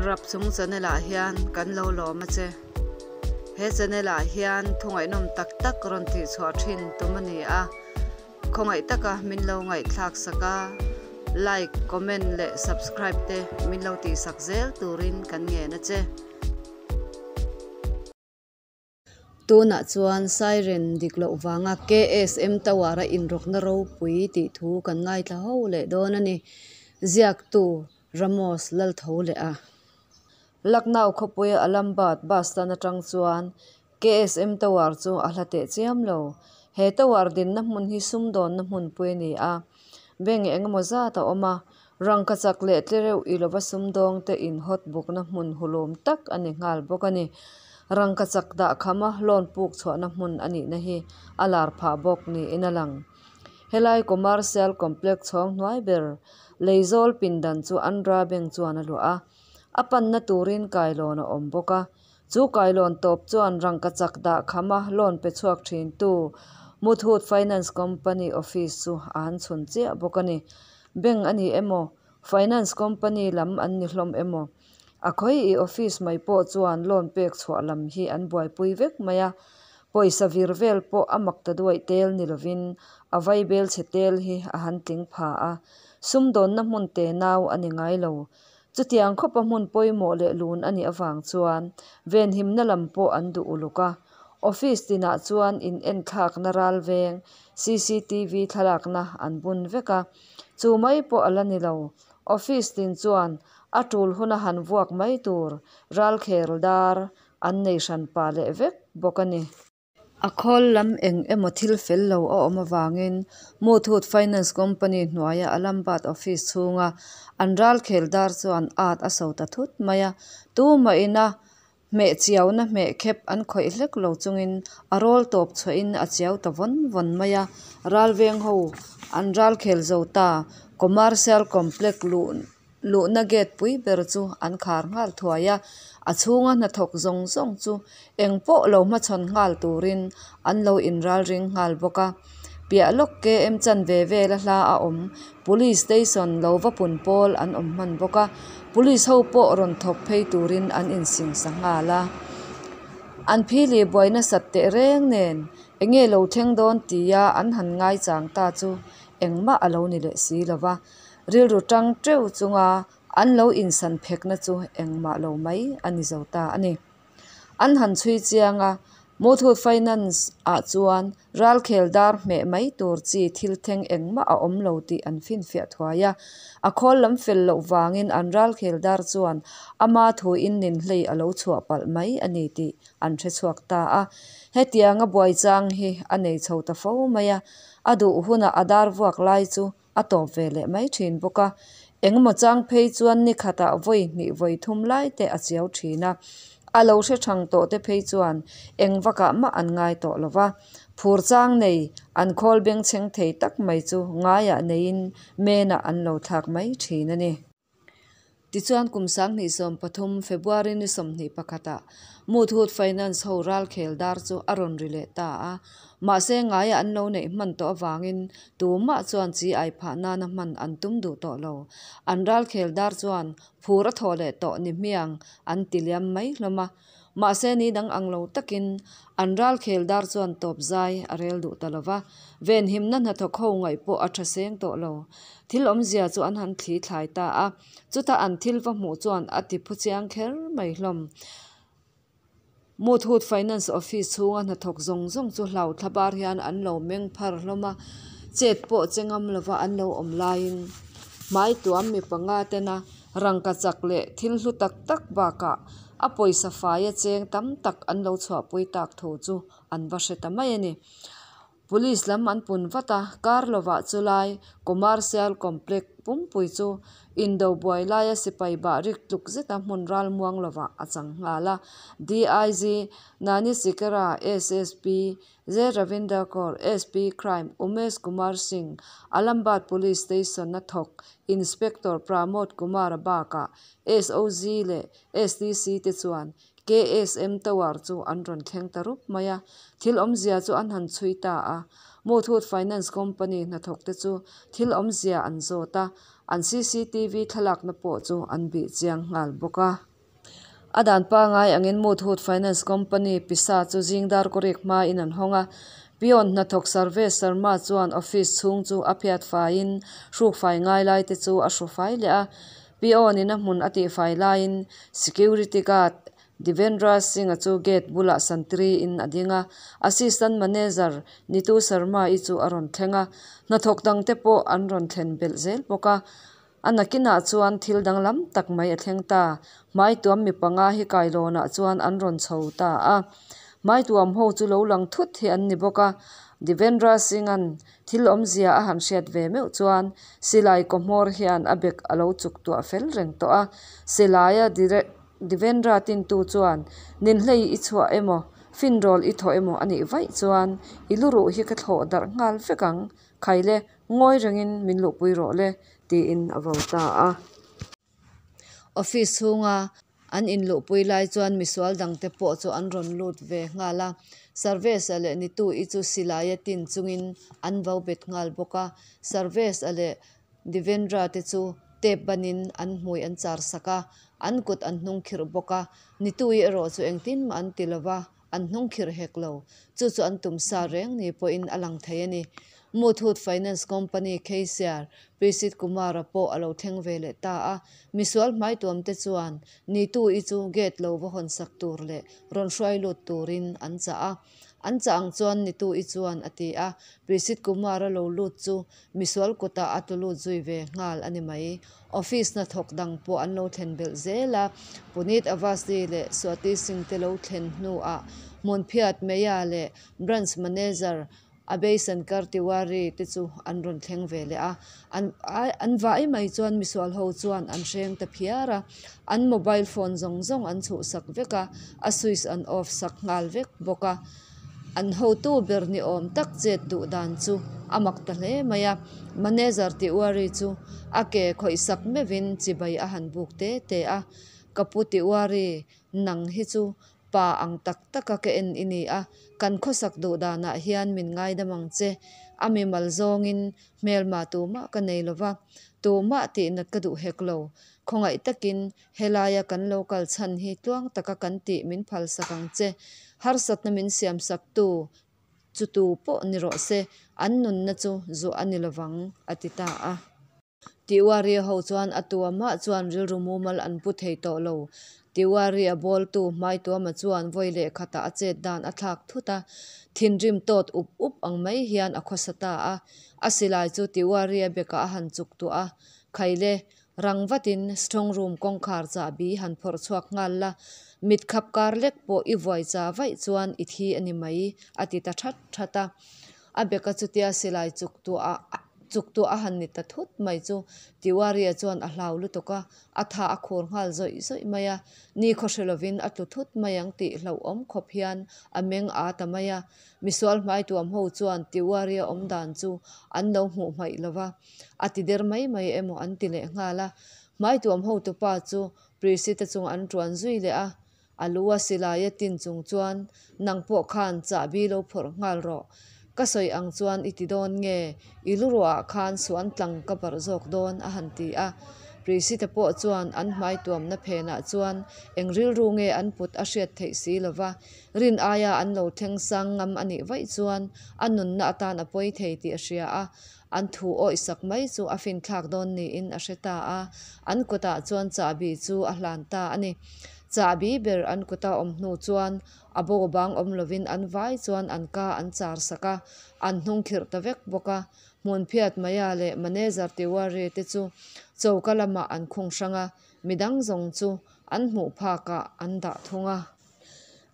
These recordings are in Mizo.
Rapchung channel ah hian kan lo lawm a che. He channel ah hian thu ngaihnawm tak tak rawn tih chhuah thin tum a ni a. Khawngaih taka min lo ngaihthlak sak a, like, comment leh subscribe te min lo tih sak zel turin kan ngen a che. Tunah chuan siren dik loh vanga KSM Tower-a inrawkna ropui tih thu kan ngaithla ho leh dawn a ni. Ziaktu Ramos Laltho leh a. Lucknow khawpuia Alambad bus stand atang chuan KSM Tower chu a hla teh chiam lo. He tower dinna hmun hi sumdawnna hmunpui a ni a, bank engemaw zat a awm a, rangkachak leh tlereuh i lova sumdawngte inhawt bukna hmun hulum tak a ni nghal bawk a ni. Rangkachak dah khama loan puk chhuahna hmun a nihna hi a lar phah bawk niin a lang. Helai commercial complex chhawng hnuai ber Leizawl pindan chu Andhra Bank chuan a luah a, a panna turin kailawn a awm bawk a. Chu kailawn tawp chuan rangkachak dah khama loan pe chhuak thintu Muthoot Finance Company office chu a han chhun chiah bawk a ni. Bank a ni emaw, Finance Company lam an ni hlawm emaw, a khawi i office mai pawh chuan loan pek chhuah lam hi an buaipui vek mai a. Pawisa vir vel pawh a mak ta duaih tel ni lovin a vaibel chhe tel hi a han tling pha a, sumdawnna hmun te nau a ni ngai lo. Chutiang khawpa hmun pawimawh leh lun a nih avang chuan venhimna lam pawh an duh uluk a. Office tinah chuan in enthlakna ral veng, cctv thlalakna an bun vek a. Chu mai pawh a la ni lo. Office tin chuan a tul huna han vuak mai tur ralkhel dar an nei hran pah leh vek bawk a ni. A khawl lam eng emaw thil fel lo a awm avangin Muthoot Finance Company hnuaia Alambad office chhunga an ralkhel dar chuan at a so ta thut mai a, tumah ina hmeh chiauna hmeh khep an khawih hlek lo chungin a rawl tawp chhuahin a chiau ta vawn vawn mai a, ralveng ho an ralkhel zo ta Commercial Complex luh Luhna gate pui ber chu an khar nghal thuai a, a chhunga hnathawk zawng zawng chu eng pawh lo hmachhawn nghal turin an lo inralring nghal bawk a. Piah lawk KM chanve vela hla a awm Police Station lo va pun pawl an awm hman bawk a, Police ho pawh rawn thawk phei turin an insingsa nghal a. An phili buai nasat teh reng nen enge lo thleng dawn tia an han ngaichang ta chu engmah a lo ni leh si lova. Rilru tang teuh chunga an lo insan phekna chu engmah lo mai a ni zo ta a ni. An han chhui chiang a, Muthoot Finance ah chuan ralkhel dar hmeh mai tur chi thil thleng engmah a awm lo tih an finfiah thuai a. A khawl lam fel loh vangin an ralkhel dar chuan ama thuin ninhlei a lo chhuah palh mai a ni tih an hre chhuak ta a. Hetianga buai chang hi a nei chho ta fo mai a, a duh hunah a dar vuak lai chu a tawp ve leh mai thin bawk a, engemaw chang phei chuan ni khatah vawi hnih vawi thum lai te a chiau thin a, a lo hre thang tawh te phei chuan eng vakah mah an ngai tawh lo va, phur chang nei an khawl bengchheng thei tak mai chu ngaiah neiin menah an lo thlak mai thin a ni. Tichuan kum 2013 February ni 21 ah Muthoot Finance ho ralkhel dar chu a rawn ri leh ta a, mahse ngaia an lo neih hman tawh avangin tumah chuan chi ai phah nana hman an tum duh tawh lo. An ralkhel dar chuan phur a thawh leh tawh ni hmiang an ti liam mai hlawm a. Mahse ni dang ang lo takin an ralkhel dar chuan tawp zai a rel duh ta lo va, venhimna hnathawk ho ngaih pawh a tha seng tawh lo. Thil awmzia chu an han thli thlai ta a, chuta an thil va hmuh chuan a ti phu chiang kher mai hlawm. Muthoot Finance Office chhunga hnathawk zawng zawng chu hlau thla bar hian an lo meng phar hlawm a, chet pawh che ngam lova an lo awm laiin hmai tuam mi panga tena rangkachak leh thil hlu tak tak bakah A pawisa faia cheng tam tak an lo chhuahpui tak thu chu an va hre ta mai a ni. Police lam an pun vat a, kar lovah chu lai Commercial Complex pumpui chu indo buai laia sipai bah rik tluk zeta hmun ral muang lovah a chang nghal a. DIG Nani Sikera, SSP J Ravinder Kaur, SP Crime Umesh Kumar Singh, Alambad Police Station-a thawk Inspector Pramod Kumar-a bakah SOG leh STC te chuan KSM Tower chu an rawn thleng ta rup mai a, thil awmzia chu an han chhui ta a. Muthoot Finance Company hnathawk te chu thil awmzia an zawt a, an cctv thlalakna pawh chu an bih chiang nghal bawk a. A dan pangai angin Muthoot Finance Company pisa chu zing dar kawrik hmain an hawng a. Peon hnathawk Sarvesh Sharma chuan office chhung chu a phiat faiin hruk fai ngai lai te chu a hru fai leh a. Peon in a hmun a tihfai laiin security guard Devendra Singh-a chu gate bulah santri in a ding a. Assistant Manager Nitu Sharma-i chu a rawn thleng a. Hnathawk dangte pawh an rawn thlen belh zel bawk a. A nakinah chuan thil danglam tak mai a thleng ta. Hmaituam mi panga hi kailawnah chuan an rawn chho ta a. Hmaituam ho chu lo lang thut hi an ni bawk a. Devendra Singh-a'n thil awmzia a han hriat ve meuh chuan silai kaw hmawr hian a bek a lo chuk tuah fel reng tawh a. Silaia Devendra tintu chuan, Ninhlei i chhuah emaw, finrawl i thawh emaw a nih vaih chuan i luruh hi ka thlawh darh nghal vek ang. Khaile, ngawi rengin min luhpui rawh le, tiin a vo ta a. Office chhunga an inluhpui lai chuan misual dangte pawh chu an rawn lut ve nghal a. Sarvesh-a leh Nitu-i chu silaia tin chungin an vo bet nghal bawk a. Sarvesh-a leh Devendra te chu tape banin an hmui an char sak a, an kut an hnung khirh bawk a. Nitu-i erawh chu engtin mah an ti lo va. An hnung khirh hek lo. Chu chu an tum sa reng ni pawhin a lang thei a ni. Muthoot Finance Company Cashier Prishit Kumar-a pawh a lo thleng ve leh ta a. Misual hmaituamte chuan Nitu-i chu gate lo va hawn sak tur leh rawn hruai lut turin an chah a. An chah ang chuan Nitu-i chuan a ti a. Prishit Kumar-a lo lut chu misual kutah a tlu lut zui ve nghal a ni mai. Office hnathawk dang pawh an lo thlen belh zel a, Puneet Avasthi leh Swati Singh te lo thlen hnuah Hmunphiat Meya leh Branch Manager Abhay Shankar Tiwari te chu an rawn thleng ve leh a. An an vai mai chuan misual ho chuan an hreng ta phiar a, an mobile phone zawng zawng an chhuhsak vek a, a switch an off sak nghal vek bawk a. An hotu ber ni awm tak chet duh dan chu a mak ta hle mai a, manager Tiwari chu a ke khawih sak meuhin chibai a han buk te te a, Ka pu Tiwari, nang hi chu pa ang tak taka ka en i ni a, kan khawsak duh danah hian min ngaidam ang che, a mimal zawngin hmelma tumah ka nei lova, tumah tihnat ka duh hek lo, khawngaih takin Helaia kan lo kal chhan hi tluang taka kan tih min phalsak ang che. Harsatna min siamsaktu chu tu pawh ni rawh se, an nunna chu zuah a ni lovang, a ti ta a. Tiwari-a ho chuan a tuamah chuan rilru mumal an pu thei tawh lo. Tiwari-a bawltu Hmaituama chuan vawi leh khatah a chet dan a thlak thut a, thinrim tawt up up ang mai hian a khawsa ta a. A silai chu Tiwari-a bekah a han chuk tuah a, Khaile, Rang vatin strong room kawngkhar chahbi han phawrh chhuak nghal la, mit khap kar lek pawh i vuai cha vaih chuan i thi a ni mai, a ti ta that that a. A beka chutia silai chuk tuah chuk tuah a han ni ta thut mai chu Tiwari-a chuan a hlau lutuk a, a tha a khur nghal zawih zawih mai a. Ni khawhre lovin a tlu thut mai ang tih hlauhawm khawp hian a meng aa ta mai a. Misual hmaituam ho chuan Tiwari-a awm dan chu an lo hmuh hmaih lo va. A ti der mai mai emaw an ti leh nghal a. Hmaituam hotupa chu Prisita chung an tuan zui leh a, a lu a silai a tin chung chuan, Nang pawh khan chahbi lo phawrh nghal rawh. Ka sawi ang chuan i ti dawn nge? I luruahah khan suan tlang ka barh zawk dawn a han ti a. Prisita pawh chuan an hmaituamna phenah chuan eng rilru nge an put a hriat theih si lova, rin aia an lo thleng sang ngam a nih vaih chuan a nunna atan a pawi thei tih a hria a. An thu awih sak mai chu a finthlak dawn niin a hre ta a, an kutah chuan chahbi chu a hlan ta a ni. Chahbi ber an kuta awm hnu chuan a bo bang awm lovin an vai chuan an ka an char sak a, an hnung khirh ta vek bawk a. Hmunphiat Maya leh Manager Tiwari te chu choka lamah an khung hrang a, midang zawng chu an hmuh phakah an dah thung a.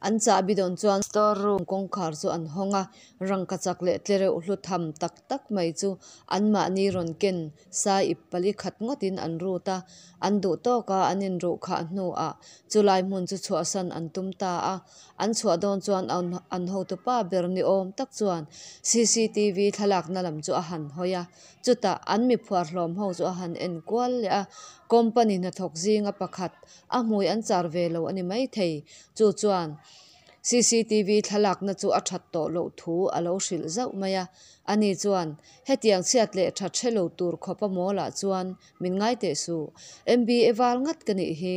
An chahbi dawn chuan store room kawngkhar chu an hawng a, rangkachak leh tlereuh hlu tham tak tak mai chu anmahni rawn ken sai ip pali khat ngawtin an rut a, an duh tawk a an inruh khah hnuah chulai hmun chu chhuahsan an tum ta a. An chhuah dawn chuan an hotupa ber ni awm tak chuan cctv thlalakna lam chu a han hawi a, chutah an mi phuar hlawm ho chu a han en kual leh a, company hnathawk zinga pakhat A hmui an char ve lo a ni maithei. Chu chuan Cctv thlalakna chu a that tawh loh thu a lo hrilh zauh mai a. Ani chuan, Hetiang chhiat leh that hre lo tur khawpa mawlah chuan min ngai teh suh. MBA val ngat ka nih hi.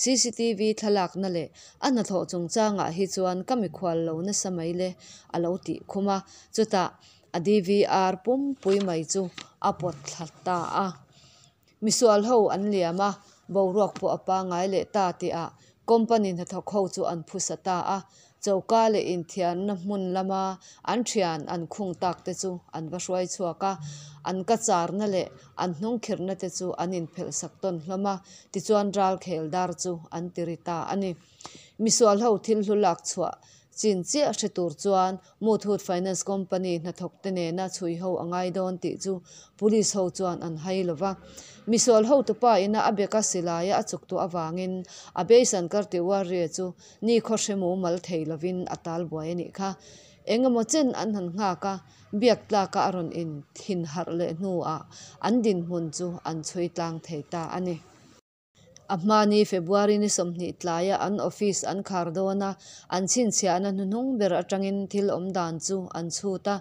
Cctv thlalakna leh a hnathawh chungchangah hi chuan ka mikhual lo nasa mai le, a lo tih khum a. Chutah a DVR pumpui mai chu a pawt thla ta a. Misual ho an liam a, boruak pawh a pangai leh ta tihah company hnathawk ho chu an phusa ta a, choka leh inthiarna hmun lama an thian an khung tak te chu an va hruai chhuak a, an ka charna leh an hnungkhirhna te chu an inphelh sak tawn hlawm a, tichuan ralkhel dar chu an ti ri ta a ni. Misual ho thil hlu lak chhuah Chin chiah hre tur chuan Muthoot Finance Company hnathawkte nena chhui ho a ngai dawn tih chu Police ho chuan an hai lo va. Misual hotupa ina a beka silaia a chuk tuah avangin a Beisankar Tiwari chu nikhaw hre mumal thei lovin a tal buai a nih kha. Eng emaw chen an han nghak a, biak tlaka a rawn in thin harh leh hnuah an dinhmun chu an chhui tlang thei ta a ni. A hmani February ni 20 tlaia an office an khar dawn a, an chhinchhiahna hnuhnung ber atangin thil awm dan chu an chhut a.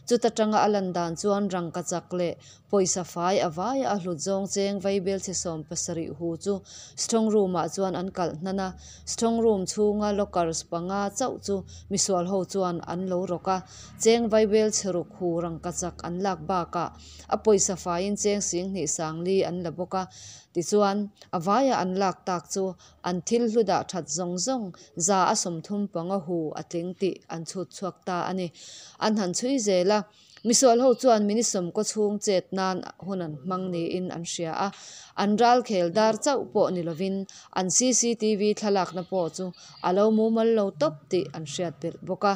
Chuta tanga a lan dan chuan rangkachak leh pawisa fai a vaia a hlut zawng cheng vaibelchhe 70 hu chu strong room ah chuan an kalh hnan a. Strong room chhunga lockers panga chauh chu misual ho chuan an lo rawk a. Cheng vaibelchhe ruk hu rangkachak an lak bakah a pawisa faiin cheng 20,004 an la bawk a. Tichuan, a vaia an lak tak chu an thil hlu dah that zawng zawng 135 hu a tling tih an chhut chhuak ta a ni. An han chhui zel a, misual ho chuan mini sawmkaw chhung chet nan hun an hmang niin an hria a, an ralkhel dar chauh pawh ni lovin an cctv thlalakna pawh chu a lo mumal lo tawp tih an hriat belh bawk a.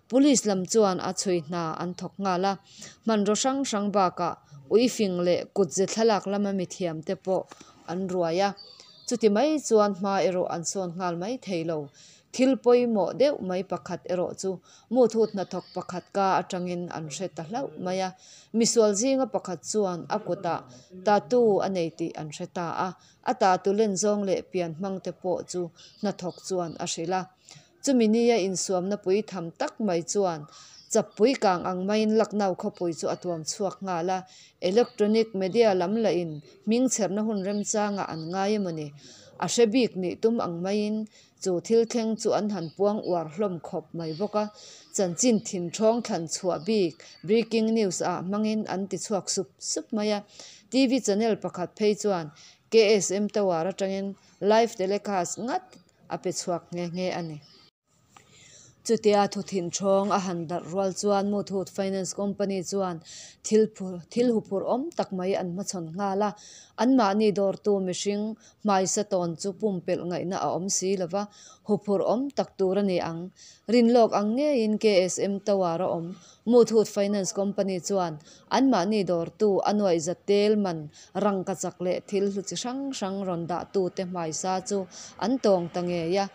Police lam chuan a chhui hna an thawk nghal a, hmanraw hrang hrang bakah uifing leh kutze thlalak lama mithiam te pawh an ruai a. Chuti mai chuan hma erawh an sawn nghal mai thei lo. Thil pawimawh deuh mai pakhat erawh chu Muthoot hnathawk pakhat ka atangin an hre ta hlauh mai a. Misual zinga pakhat chuan a kutah tattoo a nei tih an hre ta a. A tattoo len zawng leh pian hmang te pawh chu hnathawk chuan a hrilh a. Chumi nia insuamna pui tham tak mai chuan chappui kang ang maiin Lucknow khawpui chu a tuam chhuak nghal a, electronic media lam lahin hming chherna hun remchangah an ngai emaw ni? A hre bik nih tum ang maiin chu thil thleng chu an han puang uar hlawm khawp mai bawk a, chanchin thinthawng thlan chhuah bik breaking news ah hmangin an ti chhuak sup sup mai a, TV channel pakhat phei chuan KSM Tower atangin live telecast ngat a pe chhuak nghe nghe a ni. Chutia thuthin thawng a han darh rual chuan Muthoot Finance Company chuan thil thil huphurh awm tak mai an hmachhawn nghal a, anmahni dawrtu mihring hmaisa tawn chu pumpelh ngaihna a awm si lova, huphurh awm tak tur a ni ang. Rinlawk ang ngeiin KSM Tower a awm Muthoot Finance Company chuan anmahni dawrtu a nuaih za tel man rangkachak leh thil hlu chi hrang hrang rawn dahtute hmaisa chu an tawng ta ngei a.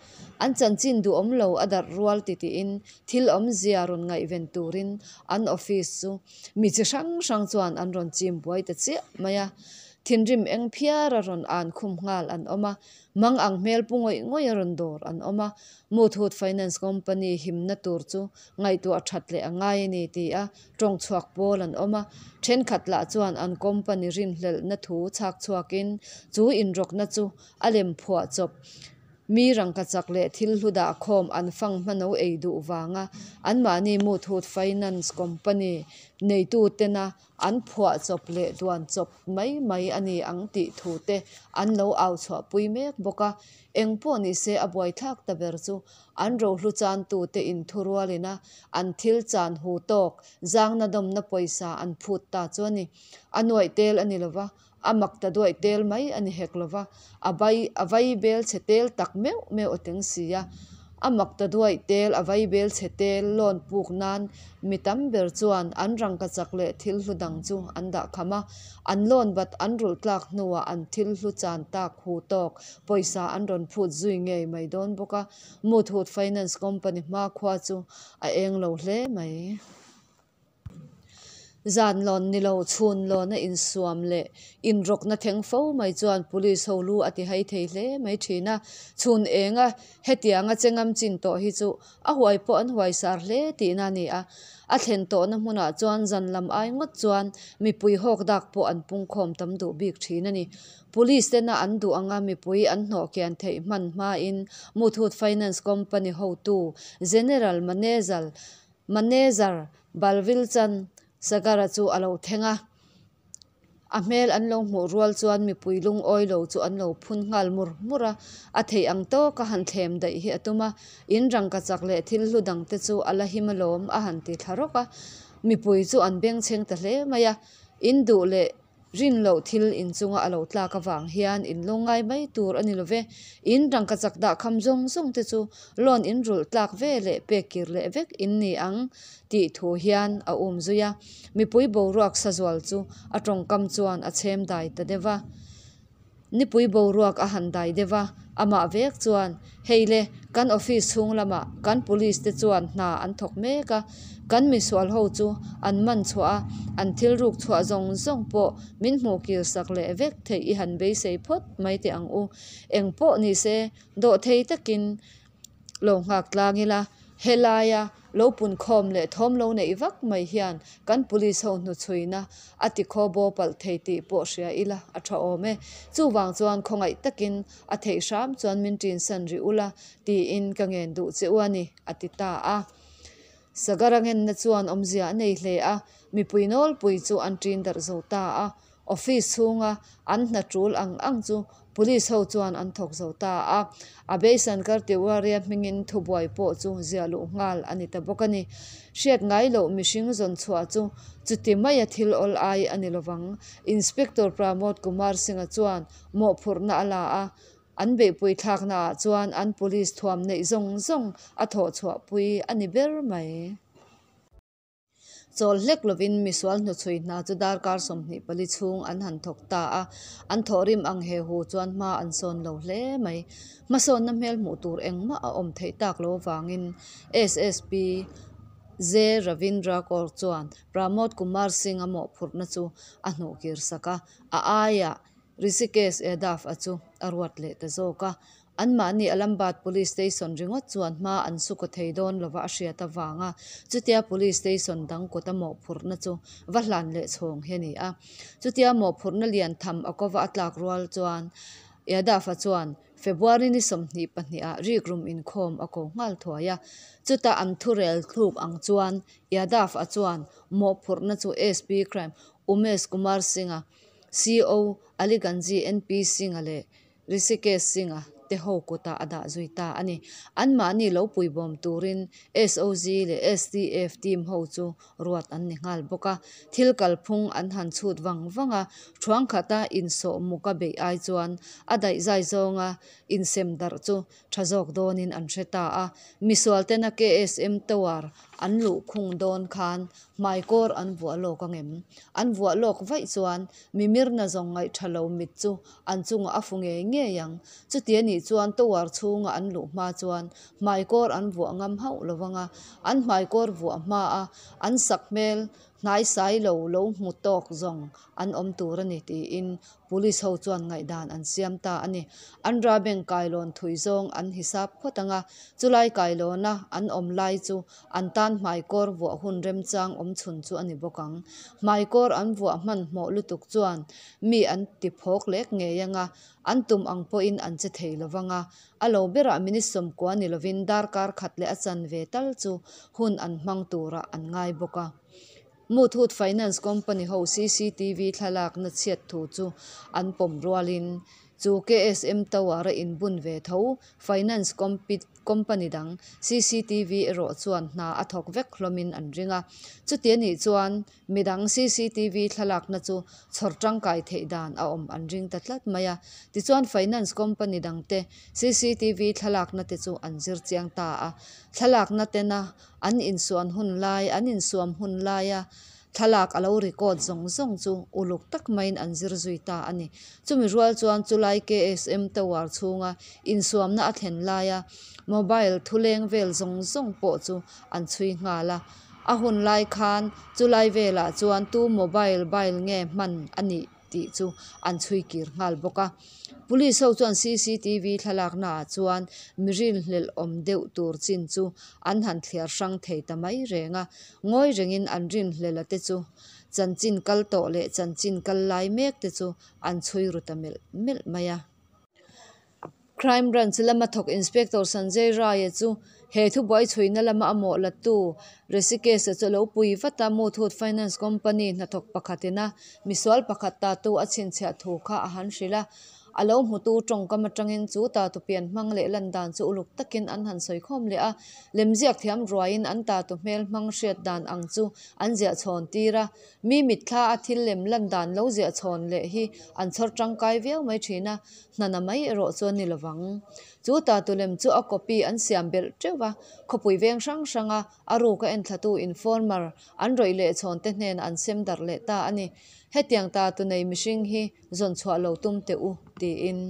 An chanchin duhawm lo a darh rual titiin thil awmzia rawn ngaihven turin an office chu mi chi hrang hrang chuan an rawn chim buai ta chiah mai a. Thinrim eng phiara rawn an khum nghal an awm a, Mang ang hmel pu ngawih ngawih a rawn dawr an awm a, Muthoot Finance Company himna tur chu ngaihtuah that leh a ngai a ni ti a tawng chhuak pawl an awm a, thenkhat lah chuan an company rinhlelhna thu chhak chhuakin chu inrawkna chu a lem phuah chawp mi rangkachak leh thil hlu dah khawm an fang hmano ei duh vanga anmahni Muthoot Finance Company neitutena An phuah chawp leh duan chawp mai mai a ni ang tih thu te an lo au chhuah pui mek bawk a. Eng pawh ni se a buaithlak ta ber chu an rohlu chantu te inthurual ina an thil chan hu tawk zangna dawmna pawisa an phut ta chu a ni. A nuaih tel a ni lova, a mak ta duaih tel mai a ni hek lova, a vai a vai bel chhe tel tak meuh meuh a tling si a. A mak ta duaih tel, a vai bel chhe tel loan puk nan mi tam ber chuan an rangkachak leh thil hlu dang chu an dah kham a. An loan bat an rulh tlak hnuah an thil hlu chan tak hu tawk pawisa an rawn phut zui ngei mai dawn bawk a. Muthoot Finance Company hmakhua chu a eng lo hle mai. Zan lawn ni lo, chhun lawna insuam leh inrawkna thleng fo mai chuan police ho lu a ti hai thei hle mai thin a. Chhun enga hetianga che ngam chin tawh hi chu a huai pawh an huai sar hle tihna a ni a. A thlen tawhna hmunah chuan zan lam ai ngawt chuan mipui hawk dak pawh an pungkhawm tam duh bik thin a ni. Police tena an duh anga mipui an hnawh kian theih hman hmain Muthoot Finance Company hotu General Manezal Manager Balvilchan Sagara chu a lo thleng a, a hmel an lo hmuh rual chuan mipui lungawi lo chu an lo phun nghal mur mur a, a theih ang tawka han thlem daih hi a tum a, in rangka chak leh thil hlu dang te chu a la him alawm a han ti thla rawk a, mipui chu an bengchheng ta hle mai a, in duh leh Rin loh thil inchunga a lo tlak avang hian in lo ngai mai tur a ni lo ve. In rangka chak dah kham zawng zawng te chu loan in rulh tlak ve leh pek kir leh vek in ni ang tih thu hian a um zui a. Mipui boruak sazual chu a tawngkam chuan a chhem dai ta deuh va. Nipui boruak a han dai deuh a, amah vek chuan, Hei le, kan office chhung lamah kan police te chuan hna an thawk mek a, kan misual ho chu an man chhuah a, an thil ruk chhuah zawng zawng pawh min hmuh kir sak leh vek theih i han beisei phawt mai teh ang u. Eng pawh ni se, dawhthei takin Lo nghak tlang ila, helaia lo punkhawm leh thawm lo neih vak mai hian kan police ho hnuchhuina a ti khaw baw palh thei tih pawh hria ila a tha awm e. Chuvang chuan khawngaih takin a theih hram chuan min ṭinsan rih ula tiin ka ngen duh che u a ni, a ti ta a. Sagara ngenna chuan awmzia a nei hle a, mipui nawlpui chu an ṭin darh zo ta a. Office chhunga an hna tul ang ang chu Police ho chuan an thawk zo ta a, Abhay Shankar Tiwari-a hmingin thubuai pawh chu ziah luh nghal a ni ta bawk a ni. Hriat ngai loh mihring zawn chhuah chu chuti maia thil awl ai a ni lovang. Inspector Pramod Kumar Singh-a chuan mawhphurhna a la a, an beihpui thlaknaah chuan an police thuam neih zawng zawng a thawh chhuahpui a ni ber mai. Chawl hlek lovin misual hnuchhui hna chu darkar 24 chhung an han thawk ta a, an thawhrim ang he hu chuan hma an sawn lo hle mai. Hmasawnna hmel hmuh tur engmah a awm theih tak lo avangin SSP J Ravindra Kaur chuan Pramod Kumar Singh-a mawhphurhna chu a hnuhkir sak a, a aiah Rishikesh Yadav-a chu a ruat leh ta zawk a. Anmahni Alambad Police Station ringawt chuan hma an su kaw thei dawn lova a hriat avanga chutia Police Station dang kawta mawhphurhna chu va hlan leh chhawng hi a ni a. Chutia mawhphurhna lian tham a kova a tlak rual chuan Yadav-a chuan February ni 22 ah rikrum inkhawm a ko nghal thuai a. Chuta an thurel thluk ang chuan Yadav-a chuan mawhphurhna chu SP Crime Umesh Kumar Singh-a, CO Aliganji NP Singh-a leh Rishikesh Singh-a te ho kutah a dah zui ta a ni. Anmahni lo puibawm turin SOG leh STF team ho chu ruat an ni nghal bawk a. Thil kalphung an han chhut vang vang a, thuang khata insawh muka beih ai chuan a daihzai zawnga insem darh chu tha zawk dawnin an hre ta a. Misual tena KSM Tower an luh khung dawn khan hmaikawr an vuah lawk angem? An vuah lawk vaih chuan Mimirna zawng ngaih tha lo mit chu an chungah a fu ngei ngei ang. Chuti a nih chuan tower chhunga an luh hma chuan hmaikawr an vuah ngam hauh lo vang a, an hmaikawr vuah hma a an sak hmel hnaisai lo lo hmu tawk zawng an awm tur a ni tiin police ho chuan ngaihdan an siam ta a ni. Andhra Bank kailawn thui zawng an hisap phawt ang a, chulai kailawna an awm lai chu An tan hmaikawr vuah hun remchang awm chhun chu a ni bawk ang. Hmaikawr an vuah hmanhmawh lutuk chuan mi an ti phawk lek ngei ang a, an tum ang pawhin an che thei lo vang a. A lo berah minute 90 ni lovin darkar khat leh a chanve tal chu hun an hmang turah an ngai bawk a. Muthoot Finance Company ho cctv thlalakna chhiat thu chu an pawm rualin chu KSM Tower a inbun ve tho Finance Company dang cctv erawh chuan hna a thawk vek hlawmin an ring a. Chuti a nih chuan midang cctv thlalakna chu chhawr tangkai theih dan a awm an ring ta tlat mai a. Tichuan Finance Company dangte cctv thlalakna te chu an zir chiang ta a. Thlalakna tena An insuan hun lai, an insuam hun laia thlalak a lo record zawng zawng chu uluk tak maiin an zir zui ta a ni. Chumi rual chuan chulai KSM Tower chhunga insuamna a thlen laia mobile thuleng vel zawng zawng pawh chu an chhui nghal a. A hun lai khan chulai velah chuan tu mobile bile nge hman a nih tih chu an chhui kir nghal bawk a. Police ho chuan cctv thlalakna ah chuan mi rinhlelh awm deuh tur chin chu an han thliar hrang thei ta mai reng a. Ngawi rengin an rinhlelh a te chu chanchin kal tawh leh chanchin kal lai mek te chu an chhui ru ta melh melh mai a. Crime Branch lama thawk Inspector Sanjay Rai-a chu he thubuai chhuina lama a mawh latu Rishikesh-a chu a lo pui vat a, Muthoot Finance Company hnathawk pakhatin a misual pakhat tatu a chhinchhiah thu kha a han hrilh a. A lo hmutu tawngkam atangin chu tatu pian hmang leh lan dan chu uluk takin an han sawi khawm leh a, lemziak thiam ruaiin an tatu hmel hmang hriat dan ang chu an ziah chhawn tir a. Mi mitthla a thil lem lan dan lo ziah chhawn leh hi an chhawr tangkai viau mai thin a, hnana mai erawh chuan ni lovang. Chu tatulem chu a copy an siam belh teuh va, khawpui veng hrang hranga a ruka enthlatu informer an rawih leh chhawn te hnenah an sem darh leh ta a ni. Hetiang tatu nei mihring hi zawn chhuah lo tum teh u, tiin.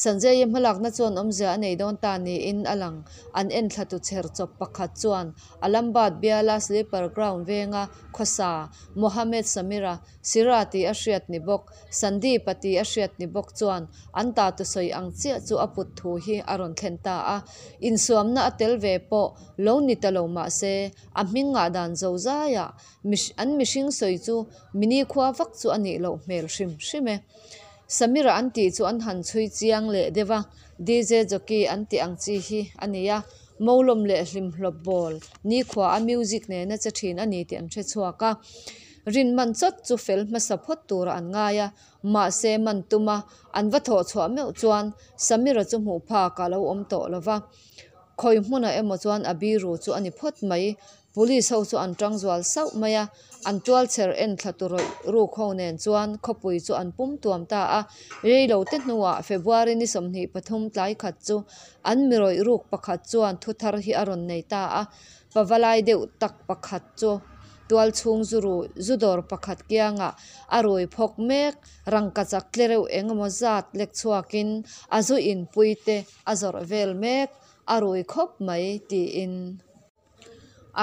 Sanjay-a hmalakna chuan awmzia a nei dawn ta niin a lang. An enthlatu chher chawp pakhat chuan Alambad biala Sleeper Ground venga khawsa Mohammed Samira Sira tih a hriat ni bawk, Sandeep-a tih a hriat ni bawk chuan an ta tusawi ang chiah chu a put thu hi a rawn thlen ta a. Insuamna a tel ve pawh lo ni ta lo mah se, a hming ngah dan zo zaiah an mihring sawi chu mini khua vak chu a nih loh hmel hrim hrim e. Samira an tih chu an han chhui chiang leh deuh a, DJ Jockey an tih ang chi hi a ni a, Molawm leh hlimhlawp bawl nikhua a music nena che thin a ni tih an hre chhuak a. Rin man chawt chu fel hmasa phawt turah an ngai a, mahse man tuma an va thawh chhuah meuh chuan Samira chu hmuh phak a lo awm tawh lo va. Khawi hmunah emaw chuan a biru chu a ni phawt mai. Police ho chu an tang zual sauh mai a, an tual chher en thla tu rawih ruk ho nen chuan khawpui chu an pum tuam ta a. Reilo te hnuah February ni 23 tlai khat chu an mi rawih ruk pakhat chuan thu thar hi a rawn nei ta a. Pavalai deuh tak pakhat chu tual chhung zu ru zu dawr pakhat kiangah a rui phawk mek, rangkachak tle reuh eng emaw zat lek chhuakin a zu inpui te a zawrh vel mek, a rui khawp mai tiin.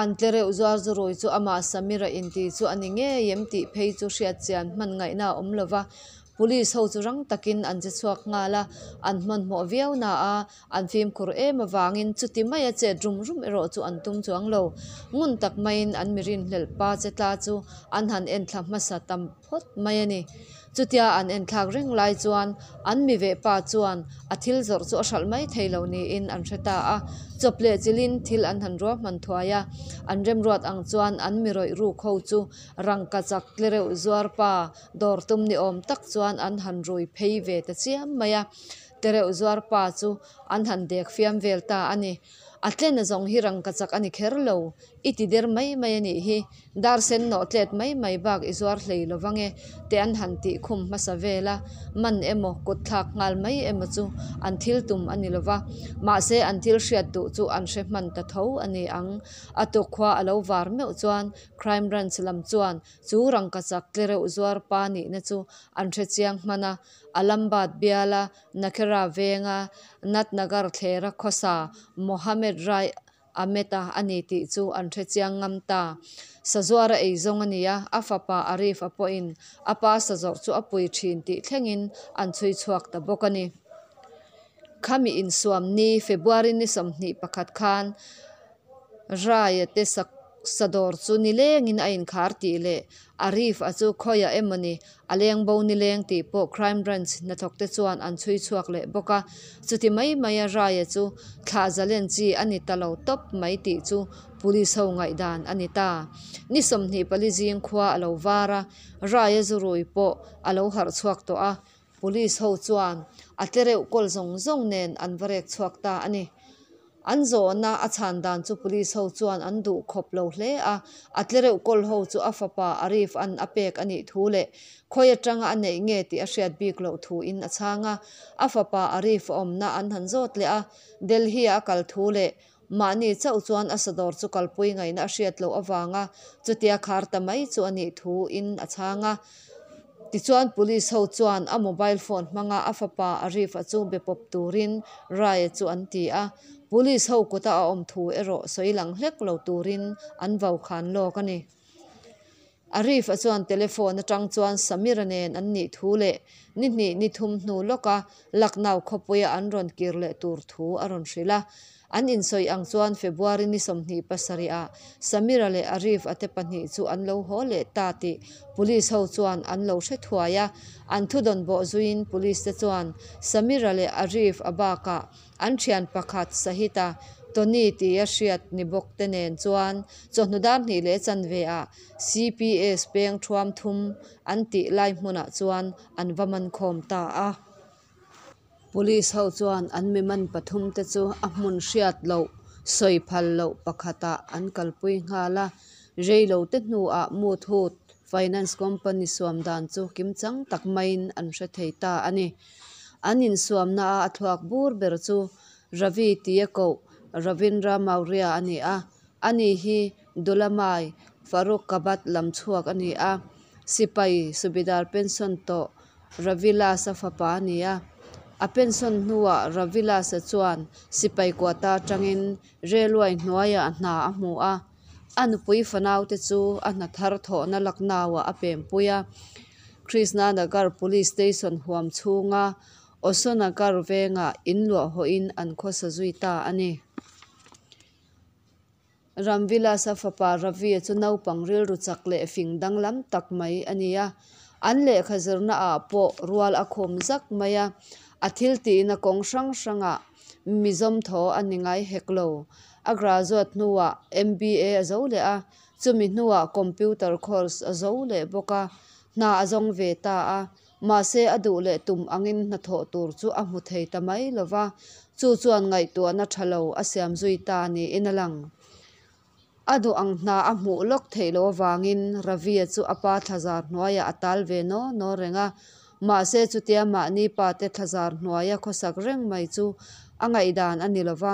An tle reuh zuar zu rui chu amah Samira inti chu a ni ngei em tih phei chu hriat chian hman ngaihna a awm lova, Police ho chu rang takin an che chhuak nghal a, an hmanhmawh viau na a, an fimkhur em avangin chuti maia chet rum rum erawh chu an tum chuang lo. Ngun tak maiin an mi rinhlelh pa che tla chu an han enthla hmasa tam phawt mai a ni. Chutia an enthlak reng lai chuan an mi veh pa chuan a thil zawrh chu a hralh mai thei lo niin an hre ta a, chawp leh chilhin thil an han ruahman thuai a, an remruat ang chuan an mi rawih ruk ho chu rangkachak tlereuh zuar pa Dawr tum ni awm tak chuan an han rui phei ve ta chiam mai a, tereuh zuar pa chu an han dek fiam vel ta a ni. A tlena zawng hi rangkachak a ni kher lo, i ti der mai mai a nih hi, dar sen nawh tlet mai mai bak i zuar hlei lo vang e, te an han tih khum hmasa vel a, man emaw kut thlak nghal mai emaw chu an thil tum a ni lo va, mahse an thil hriat duh chu an hre hman ta tho a ni ang. A tukkhua a lo var meuh chuan Crime Branch lam chuan Chu rangkachak tlereuh zuar pa nihna chu an hre chiang hman a, Alambad biala Nakhera venga Natnagar thlera khawsa Mohammed Rai Ahmed-a a ni tih chu an hre chiang ngam ta. Sazuara ei zawng a ni a, a fapa Arif-a pawhin a pa sazawrh chu a pui thin tih thlengin an chhui chhuak ta bawk a ni. Khami insuam ni February ni 21 khan Raya te sak sadawr chu nilengin a inkhar tih leh Arif a chu khawiah emaw ni a leng bo nileng tih pawh Crime Branch hnathawk te chuan an chhui chhuak leh bawk a. Chuti mai maia Raya chu thlah zalen chi a ni ta lo tawp mai tih chu Police ho ngaihdan a ni ta. Ni 24 zing khua a lo var a, Raya zu rui pawh a lo harh chhuak tawh a, Police ho chuan a tlereuh kawl zawng zawng nen an va rek chhuak ta a ni. An zawhna a chhan dan chu police ho chuan an duh khawp lo hle a, a tlereuh kawl ho chu a fapa Arif an a pek a nih thu leh khawi atanga a neih nge tih a hriat bik loh thu in a chhang a. A fapa Arif a awmna an han zawt leh a, Delhi a kal thu leh mahni chauh chuan a sadawr chu kalpui ngaihna a hriat loh avanga chutia khar ta mai chu a nih thu in a chhang a. Tichuan Police ho chuan a mobile phone hmanga a fapa Arif-a chu be pawp turin Rai-a chu an ti a, Police ho kuta a awm thu erawh sawi lang hlek lo turin an vau khan lawk a ni. Arif-a chuan telephone atang chuan Samir-a nen an nih thu leh ni hnih ni thum hnu lawka Lucknow khawpuia an rawn kir leh tur thu a rawn hrilh a. An insawi ang chuan February ni 27 ah Samira leh Arif a te pahnih chu an lo haw leh ta tih Police ho chuan an lo hre thuai a. An thudawn bawh zuiin Police te chuan Samira leh Arif a bakah an thian pakhat Sahita Tony tia hriat ni bawk te nen chuan chawhnu dar hnih leh chanve ah CPS peng thuam thum an tih lai hmunah chuan an va man khawm ta a. Police ho chuan an mi man pathum te chu a hmun hriat loh, sawi phal loh pakhatah an kalpui nghal a. Rei lo te hnuah Muthoot Finance Company suam dan chu kimchang tak maiin an hre thei ta a ni. An insuamna a a thluak bur ber chu Ravi tia koh Ravindra Maurya a ni a. Ani hi Dulamai Farrukhabad lam chhuak a ni a. Sipai Subedar pension tawh Ravilas-a fapa a ni a. A pension hnuah Ravilas-a chuan sipai quota atangin railway hnuaiah hna a hmu a. A nupui fanaute chu a hna thar thawhna Lucknow-ah a pempui a. Krishnanagar Police Station huam chhunga Osonagar vengah inluah hawhin an khawsa zui ta a ni. Ramvilas-a fapa Ravi-a chu naupang rilru chak leh fing danglam tak mai a ni a. An lehkha zirna ah pawh rual a khum zak mai a, a thil tihna kawng hrang hrangah mi zawmthaw a ni ngai hek lo. A graduate hnuah MBA a zo leh a, chumi hnuah computer course a zo leh bawk a, hna a zawng ve ta a. Mahse, a duh leh tum angin hnathawh tur chu a hmu thei ta mai lo va, chu chuan ngaihtuahna tha lo a siam zui ta niin a lang. A duh ang hna a hmuh lawk theih loh avangin Ravi-a chu a pa thlazar hnuaiah a tal ve naw naw reng a. Mahse, chutia mahni pate thlazar hnuaia khawsak reng mai chu a ngaihdan a ni lo va,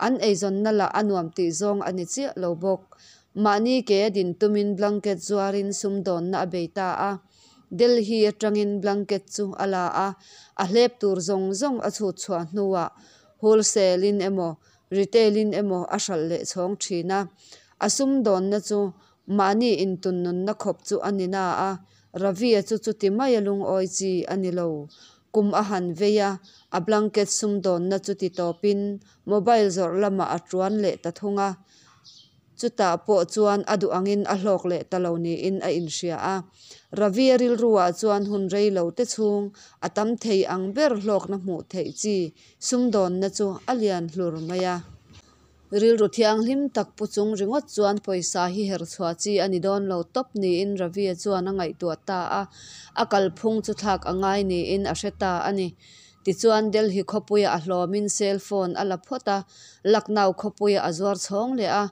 an eizawnna lah a nuam tih zawng a ni chiah lo bawk. Mahni ke a din tumin blanket zuarin sumdawnna a bei ta a. Delhi atangin blanket chu a la a, a hlep tur zawng zawng a chhut chhuah hnuah wholesale in emaw retail in emaw a hralh leh chhawng thin a. A sumdawnna chu mahni intunnunna khawp chu a ni na a, Ravi-a chu chuti maia lungawi chi a ni lo. Kum a han vei a, a blanket sumdawnna chu ti tawpin mobile zawrh lamah a tuan leh ta thung a. Chutah pawh chuan a duh angin a hlawk leh ta lo niin a inhria a. Ravi-a rilruah chuan hun rei lo te chhung a tam thei ang ber hlawkna hmuh theih chi sumdawnna chu a lian hlur mai a. Rilru thianghlim tak pu chung ringawt chuan pawisa hi her chhuah chi a ni dawn lo tawp niin Ravi-a chuan a ngaihtuah ta a. A kalphung chu thlak a ngai niin a hre ta a ni. Tichuan Delhi khawpuia a hlawmin cell phone a la phawt a, Lucknow khawpuia a zuar chhawng leh a,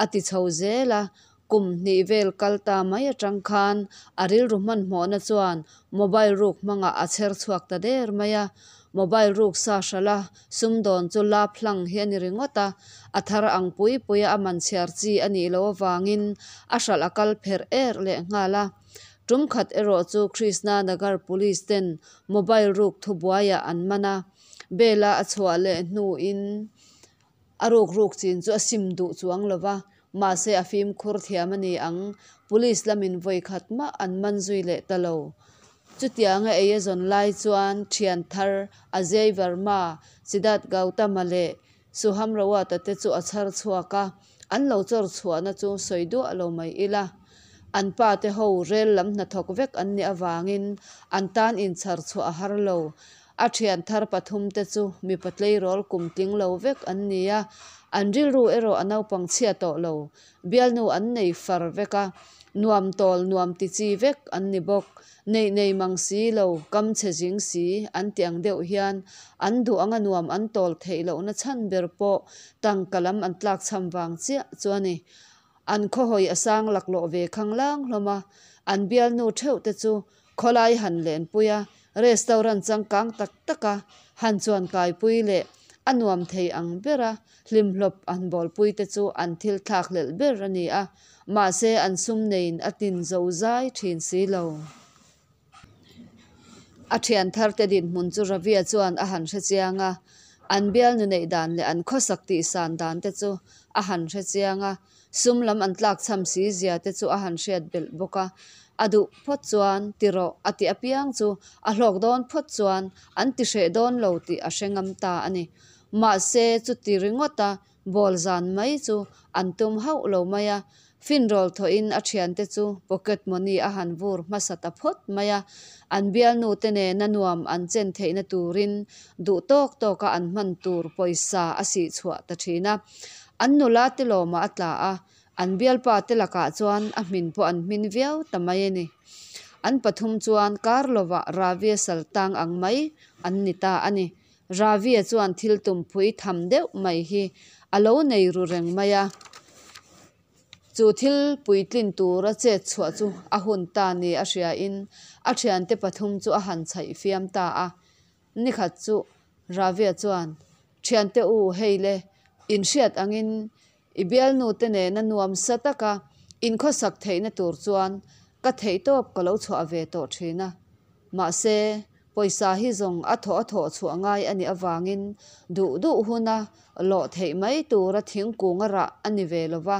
a ti chho zel a. Kum hnih vel kal ta mai atang khan a rilru hmanhmawhna chuan mobile ruk hmangah a chher chhuak ta der mai a. Mobile ruk sa hralh a, sumdawn chu lap hlang hi a ni ringawt a, a thar ang pui puia a man chhiar chi a nih loh avangin a hralh a kal pherh er leh nghal a. Tum khat erawh chu Krishna Nagar Police ten mobile ruk thubuaiah an man a, bail-a a chhuah leh hnuin a ruk ruk chin chu a sim duh chuang lo va, mahse a fimkhur thiam a ni ang, Police lamin vawi khat mah an man zui leh ta lo. Chutianga ei a zawn lai chuan thian thar Ajay Verma, Siddharth Gautama leh Suham Rawat-a te chu a chhar chhuak a, an lo chawr chhuahna chu sawi duah lo mai ila. An pa te ho rel lam hnathawk vek an nih avangin an tan inchhar chhuah a har lo. A thian thar pathum te chu mipa tleirawl kum tling lo vek an ni a, an rilru erawh a naupang chhia tawh lo. Bialnu an nei far vek a, nuam tawl nuam ti chi vek an ni bawk. Neih nei mang si lo, kam chhe zing si an ti ang deuh hian an duh anga nuam an tawl theih lohna chhan ber pawh tangka lam an tlakchham vang chiah chu a ni. An khawhawi a sang laklawh ve khanglang hlawm a, an bialnu theuh te chu khawlai han lenpui a, restaurant changkang tak taka han chuan kaipui leh a nuam thei ang bera hlimhlawp an bawlpui te chu an thil thlakhlelh ber a ni a, mahse an sum neiin a tin zo zai thin si lo. A thian tharte dinhmun chu Ravia chuan a han hre chiang a, an bialnu neih dan leh an khawsak tihsan dan te chu a han hre chiang a, sum lam an tlakchham si zia te chu a han hriat belh bawk a. A duh phawt chuan ti rawh a tih apiang chu a hlawk dawn phawt chuan an ti hreh dawn lo tih a hre ngam ta a ni. Mahse chuti ringawta Bawl zan mai chu an tum hauh lo mai a, finrawl thawhin a thiante chu pocket money a han vur hmasa ta phawt mai a, an bialnu te nena nuam an chen theihna turin duh tawk tawka an hman tur pawisa a sih chhuah ta thin a. An nula te lawmah a tla a, an bialpa te lakah chuan a hmin pawh an hmin viau ta mai a ni. An pathum chuan kar lovah Ravia sal tang ang mai an ni ta a ni. Ravi-a chuan thil tumpui tham deuh mai hi a lo nei ru reng mai a, chu thil puitlin tura chet chhuah chu a hun ta ni a hriain a thiante pathum chu a han chhaih fiam ta a. Nikhat chu Ravi-a chuan, Thiante u, hei le, inhriat angin i bialnute nena nuamsa taka inkhawsak theihna tur chuan ka theihtawp ka lo chhuah ve tawh thin a. Mahse, pawisa hi zawng a thawh a thawh chhuah ngai a nih avangin duh duh huna lawh theih mai tura thingkung a rah a ni ve lo va,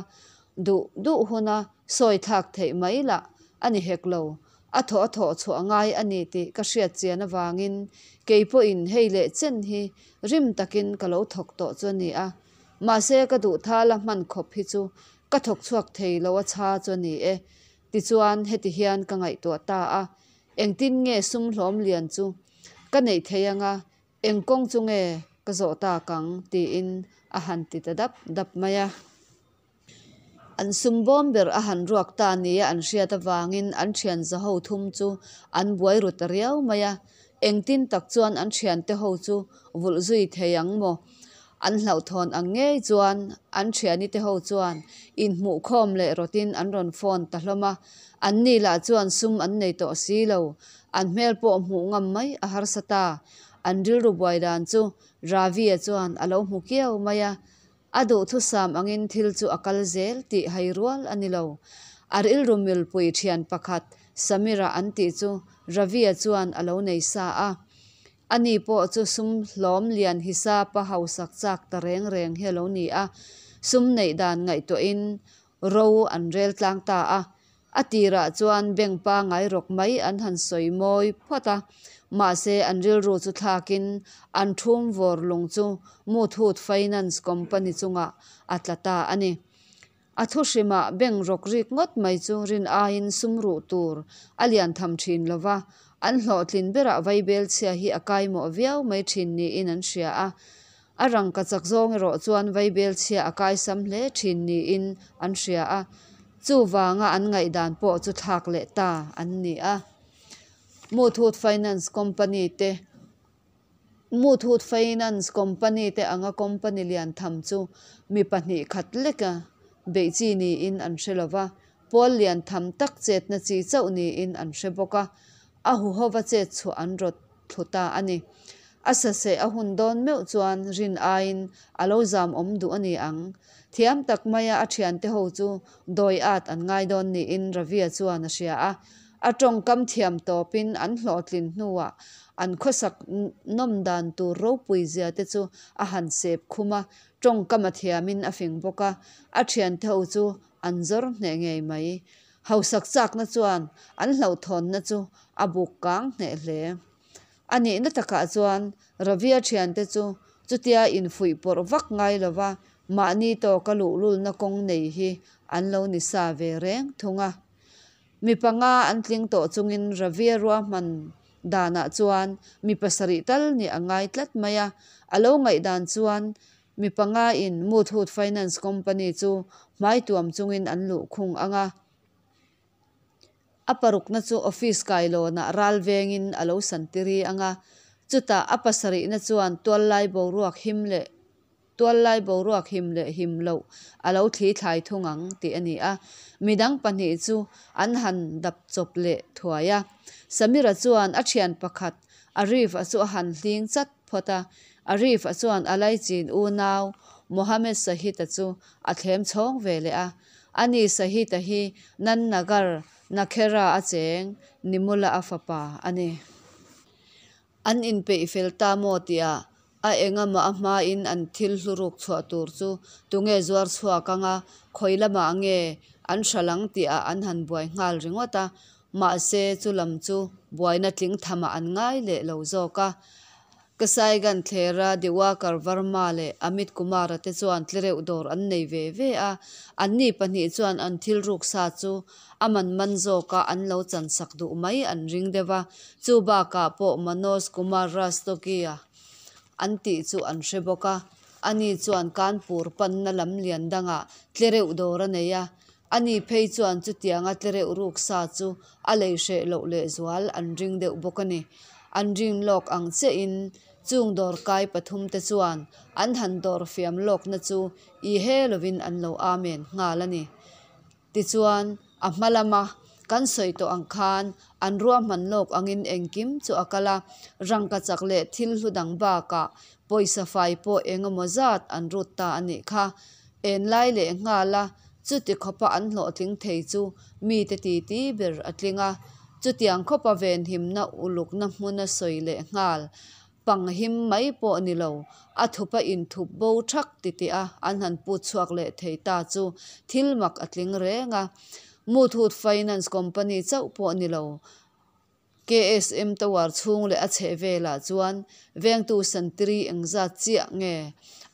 duh duh huna sawi thlak theih mai lah a ni hek lo. A thawh a thawh chhuah ngai a ni tih ka hriat chian avangin kei pawhin hei leh chen hi rim takin ka lo thawk tawh chu a ni a. Mahse, ka duh thala hman khawp hi chu ka thawk chhuak thei lo a chha chu a ni e. Tichuan, heti hian ka ngaihtuah ta a, Engtin nge sum hlawm lian chu ka neih thei anga, eng kawng chu nge ka zawh tak ang? tiin a han ti ta dap dap mai a. An sum bawm ber a han ruak ta nia an hriat avangin an thian zaho thum chu an buai ru ta riau mai a. Engtin tak chuan an thiante ho chu vulh zui thei ang maw? An hlauhthawn ang ngei chuan an thiani te ho chuan inhmuhkhawm leh rawtin an rawn phone ta hlawm a, anni lah chuan sum an nei tawh si lo, an hmel pawh hmuh ngam mai a harsa ta. An rilru buai dan chu Ravi-a chuan a lo hmu kiau mai a, a duhthusam angin thil chu a kal zel tih hai rual a ni lo. A rilru milpui thian pakhat Samira an tih chu Ravi-a chuan a lo nei sa a. Ani pawh chu sum hlawm lian hisapa hausak chak ta reng reng hi a lo ni a, sum neih dan ngaihtuahin ro an rel tlang ta a. A tirah chuan bank pangai rawk mai an han sawi mawi phawt a, mahse an rilru chu thlakin an thum vawr lung chu Muthoot Finance Company chungah a tla ta a ni. A thu hrimah bank rawk rik ngawt mai chu rin aiin sum ruh tur a lian tham thin lo va, an hlawhtlin berah vaibel chhia hi a kaimawh viau mai thin niin an hria a. A rangka chak zawng erawh chuan vaibel chhia a kaisam hle thin niin an hria a, chuvanga an ngaihdan pawh chu thlak leh ta an ni a. Muthoot Finance Company te Muthoot Finance Company te anga company lian tham chu mi pahnih khat leka beih chi niin an hre lo va, pawl lian tham tak chetna chi chauh niin an hre bawk a, a huhova chet chhuah an rawt thlu ta a ni. A saseh a hun dawn meuh chuan rin aiin a lo zam awm duh a ni ang. Thiam tak maia a thiante ho chu dawi at an ngai dawn niin Ravia chuan a hria a, A tawngkam thiam tawpin an hlawhtlin hnuah an khawsak nawm dan tur ropui zia te chu a han sep khum a, tawngkam a thiamin a fing bawk a, a thiante ho chu an zawr hneh ngei mai. Hausak chakna chuan an hlauhthawnna chu a buk kang hneh hle. A nihna takah chuan Ravia thiante chu chutia infuih pawrh vak ngai lova mahni tawka luhlulna kawng nei hi an lo ni sa ve reng thung a. Mi panga an tling tawh chungin Ravia ruahman danah chuan mi pasarih tal nih a ngai tlat mai a. A lo ngaihdan chuan mi panga in Muthoot Finance Company chu hmai tuam chungin an luh khung ang a. A parukna chu office kailawnah ral vengin a lo santiri ang a. Chutah a pasarihna chuan tuallai boruak him leh Tuallai boruak him leh him loh a lo thli thlai thung ang tih a ni a, midang pahnih chu an han dap chawp leh thuai a. Samira chuan a thian pakhat Arif-a chu a han hling chat phawt a, Arif-a chuan a laichin unau Mohammed Sahid-a chu a thlem chhawng ve leh a. Ani Sahid-a hi Nandnagar, Nakhera a cheng Nimula-a fapa a ni. An inpeih fel ta maw tihah a engamah a hmain an thil hlu ruk chhuah tur chu tunge zuar chhuak anga, khawi lamah nge an hralh ang tihah an han buai nghal ringawt a. Mahse chulam chu buaina tling thamah an ngai leh lo zawk a. Kasaigan thlera Diwakar Varma leh Amit Kumar-a te chuan tlereuh dawr an nei ve ve a. Anni pahnih chuan an thil ruk sa chu a man man zawka an lo chansak duh mai an ring deuh a. Chu bakah pawh Manoj Kumar Rastogi-a an tih chu an hre bawk a. Ani chuan Kanpur panna lam lian dangah tlereuh dawr a nei a. Ani phei chuan chutianga tlereuh ruk sa chu a lei hreh loh lehzual an ring deuh bawk a ni. An ring lawk ang chiahin chung dawrkai pathum te chuan an han dawr fiam lawkna chu i he lovin an lo amen nghal a ni. Tichuan, a hma lama kan sawi tawh ang khan an ruahman lawk angin engkim chu a kal a, rangkachak leh thil hlu dang bakah pawisa fai pawh eng emaw zat an rut ta a nih kha. En lai leh nghal a, chuti khawpa an hlawhtling thei chu mite titi ber a tling a. Chutiang khawpa venhimna ulukna hmuna sawi leh nghal pang him mai pawh ni lo, a thupa inthup bo thak titih a an han put chhuak leh thei ta chu thil mak a tling reng a. Muthoot Finance Company chauh pawh ni lo, KSM Tower chhung leh a chheh velah chuan vengtu santiri engzat chiah nge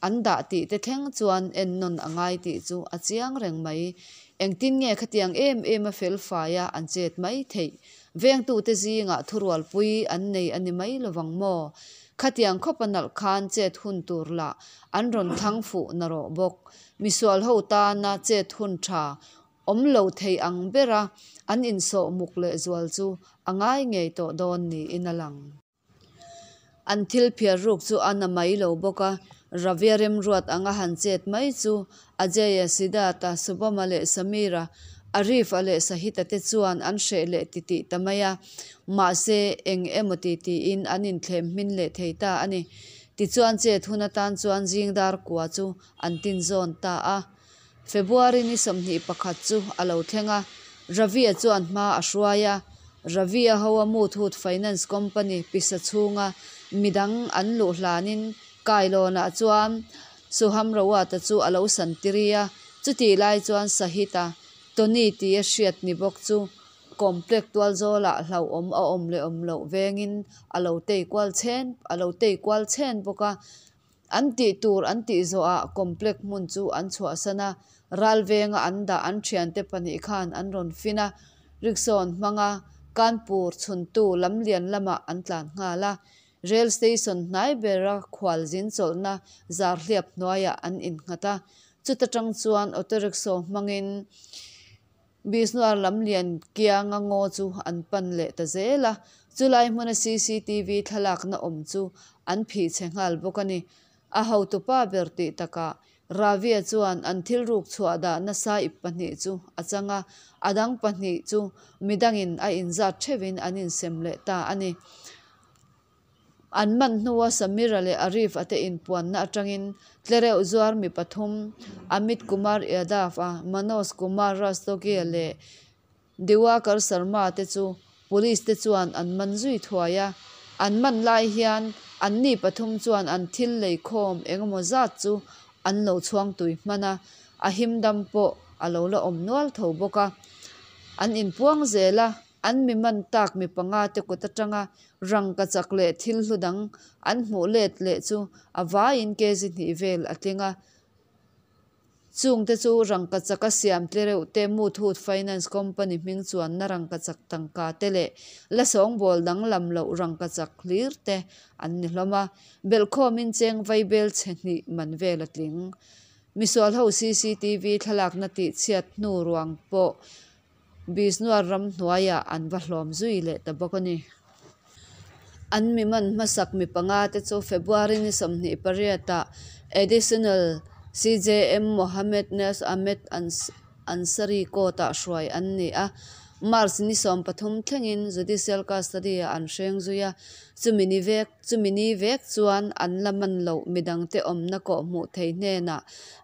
an dah tih te thleng chuan ennawn a ngai tih chu a chiang reng mai. Engtin nge khatiang em em a fel faia an chet mai theih? Vengtute zingah thurualpui an nei a ni mai lovang maw? Khatiang khawpa nalh khan chet hun tur lah an rawn thlang fuh na rawh bawk. Misual ho tana chet hun tha awm lo thei ang bera an insawh muk lehzual chu a ngai ngei tawh dawn niin a lang. An thil phiar ruk chu a na mai lo bawk a, Ravia remruat anga han chet mai chu Ajay-a, Siddharth-a, Subham-a leh Samir-a, Arif-a leh Sahit-a te chuan an hreh leh titih ta mai a, mahse eng emaw ti tiin an inthlem hmin leh thei ta a ni. Tichuan chet hun atan chuan zing dar kua chu an tinzawn ta a. February ni 21 chu a lo thleng a, Ravi-a chuan hma a hruai a. Ravi-a hoa Muthoot Finance Company pisa chhunga midang an luh hlanin kailawnah chuan Suham Rawat-a chu a lo san tiri a, chutih lai chuan Sahit-a, Tony tia hriat ni bawk chu complex tual zawlah hlauhawm a awm leh awm loh vengin a lo tei kual chhen a lo tei kual chhen bawk a. An tih tur an tih zawhah complex hmun chu an chhuahsan a, ral venga an dah an thiante pahnih khan an rawn fin a, rickshaw an hmang a, Kanpur chhuntu lamlian lamah an tlan nghal a. Rail station hnai bera khualzin chawlhna zarhliap hnuaiah an innghat a, chuta tang chuan auto rickshaw hmangin Bisnuar lamlian kianga ngaw chu an pan leh ta zel a, chulai hmuna cctv thlalakna awm chu an phih chhe nghal bawk a ni. A hotupa ber tih takah Ravia chuan an thil ruk chhuah dah nasa ip pahnih chu a chang a, a dang pahnih chu midangin a inzat theuhin an insem leh ta a ni. An man hnua Samira leh Arif a te inpuanna atangin tlereuh zuar mi pathum, Amit Kumar Yadav a, Manoj Kumar Rastogi leh Diwakar Sharma te chu police te chuan an man zui thuai a. An man lai hian anni pathum chuan an thil lei khawm engemaw zat chu an lo chhuang tui hman a, a him dam pawh a lo la awm nual tho bawk a. An inpuang zel a, an mi man tak mi panga te kut atanga rangkachak leh thil hlu dang an hmuh let leh chu a vaiin kg hnih vel a tling a. Chungte chu rangkachaka siam tle reuh te, Muthoot Finance Company hming chuanna rangkachak tangka te leh la sawngbawl danglam loh rangkachak hlir te an ni hlawm a. Belhkhawmin cheng vaibel chhe hnih man vel a tling. Misual ho cctv thlalakna tih chhiat hnu ruang pawh Bisnuar ram hnuaiah an va hlawm zui leh ta bawk a ni. An mi man hmasak mi panga te chu February ni 28 ah Additional CJM Mohammed Naz Ahmed Ansari court ah hruai an ni a. March ni 13 thlengin Judicial Custody ah an hreng zui a, chumi ni vek chumi ni vek chuan an la man loh midangte awmna kawh hmuh thei hnenah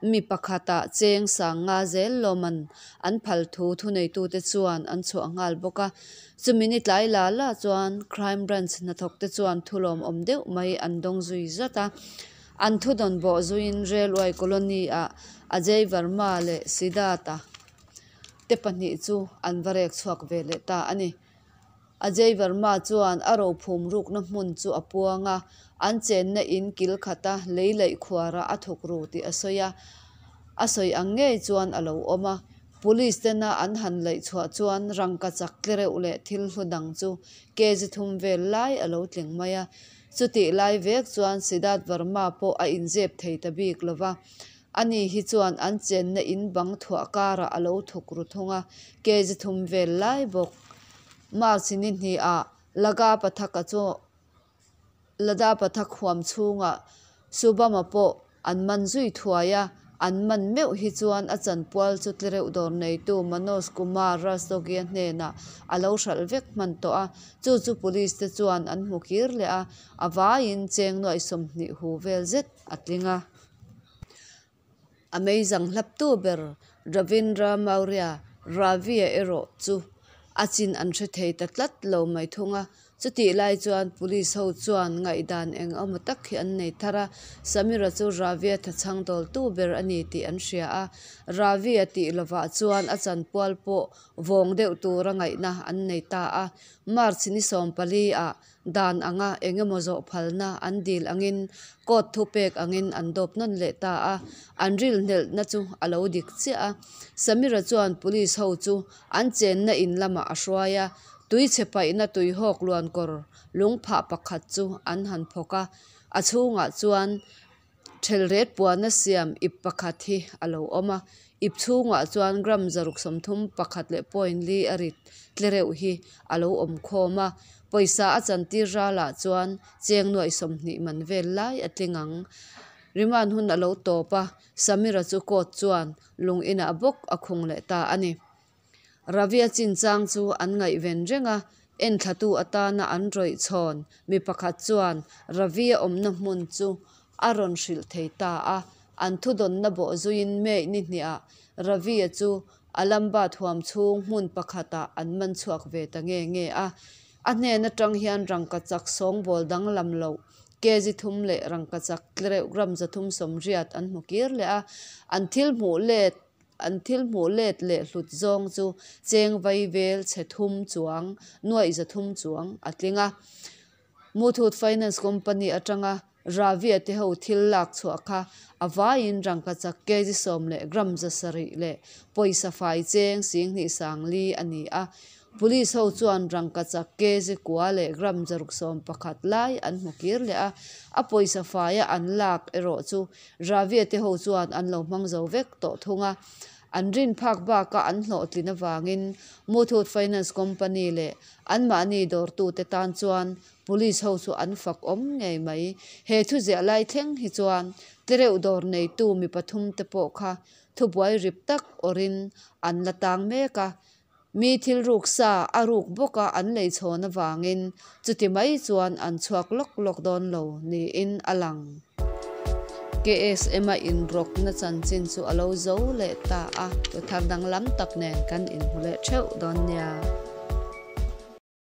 mi pakhatah cheng sang nga zel lawman an phal thu thuneitute chuan an chhuah nghal bawk a. Chumi ni tlai la la chuan Crime Branch hnathawkte chuan thulawm awm deuh mai an dawng zui zat a. An thudawn bawh zuiin Railway Colony ah Ajay Verma leh Siddharth-a te pahnih chu an va rek chhuak ve leh ta a ni. Ajay Verma chuan a rophum rukna hmun chu a puang a, an chenna in kil khata lei laih khuarah a thawk ru tih a sawi a. A sawi ang ngei chuan a lo awm a. Police tena an han laih chhuah chuan rangka chak tle reuh leh thil hlu dang chu kg thum vel lai a lo tling mai a. Chutih lai vek chuan Siddharth Verma pawh a inzep thei ta bik lo va. Ani hi chuan an chenna in bang thuah karah a lo thuk ru thung a, kg thum vel lai bawk. March ni hnihah Laga Pathaka chu Lada Pathak huam chhungah Subama pawh an man zui thuai a, an man meuh hi chuan a chanpual chu tlereuh dawr neitu Manoj Kumar Rastogi-a hnenah a lo hralh vek hman tawh a, chu chu police te chuan an hmu kir leh a, a vaiin cheng nuaih 20 hu vel zet a tling a. A meizang hlaptu ber Ravindra Maurya, Ravi-a erawh chu a chin an hre thei ta tlat lo mai thung a. Chutih lai chuan police ho chuan ngaihdan eng emaw tak hi an nei thar a, Samira chu Ravi-a thachhang dawltu ber a ni tih an hria a. Ravi-a tih lovah chuan a chanpual pawh vawng deuh tura ngaihna an nei ta a. March ni 14 ah Dan anga eng emaw zawh phalna an dil angin court thupek angin an dawp nawn leh ta a, an rilhnelhna chu a lo dik chiah a. Samira chuan police ho chu an chenna in lamah a hruai a, tuichhe paihna tuihawk luankawr lungphah pakhat chu an han phawk a, a chhungah chuan Thelret puana siam ip pakhat hi a lo awm a, ip chhungah chuan gram 631 leh point li a rit tle reuh hi a lo awm khawm a, pawisa a chantir ralah chuan cheng nuaih 20 man vel lai a tling ang. Remand hun a lo tawp a, Samira chu court chuan lung inah bawk a khung leh ta a ni. Ravia chinchang chu an ngaihven reng a, enthlatu atana an rawih chhawn mi pakhat chuan Ravia awmna hmun chu a rawn hrilh thei ta a. An thudawnna bawh zuiin May ni hniah Ravia chu Alambad huam chhung hmun pakhatah an man chhuak ve ta nge nge a. A hnen atang hian rangkachak sawngbawl danglam loh kg thum leh rangkachak tlereuh gram 380 an hmu kir leh a. An thil hmuh let An thil hmuh let leh hlut zawng chu cheng vai vel chhe thum chuang, nuaih 300 chuang a tling a. Muthoot Finance Company atanga Ravi-a te ho thil lak chhuah kha a vaiin rangkachak kg 10 leh gram 700 leh pawisa fai cheng 25 400 a ni a. Police ho chuan rangkachak kg kua leh gram 611 lai an hmu kir leh a, a pawisa faia an lak erawh chu Ravia te ho chuan an lo hmang zo vek tawh thung a, an rin phak baka an hlawhtlin avangin Muthoot Finance Company leh anmahni dawrtute tan chuan Police ho chu an fak awm ngei mai. He thuziah lai thleng hi chuan tlereuh dawr neitu mi pathum te pawh kha thubuai rip tak awrhin an la tang mek a, Mi thil ruk sa a ruk bawka an lei chhawn avangin chuti mai chuan an chhuak lawk lawk dawn lo niin a lang. KSM-a inrawkna chanchin chu a lo zo leh ta a, thuthar danglam tak nen kan inhmu leh theuh dawn nia.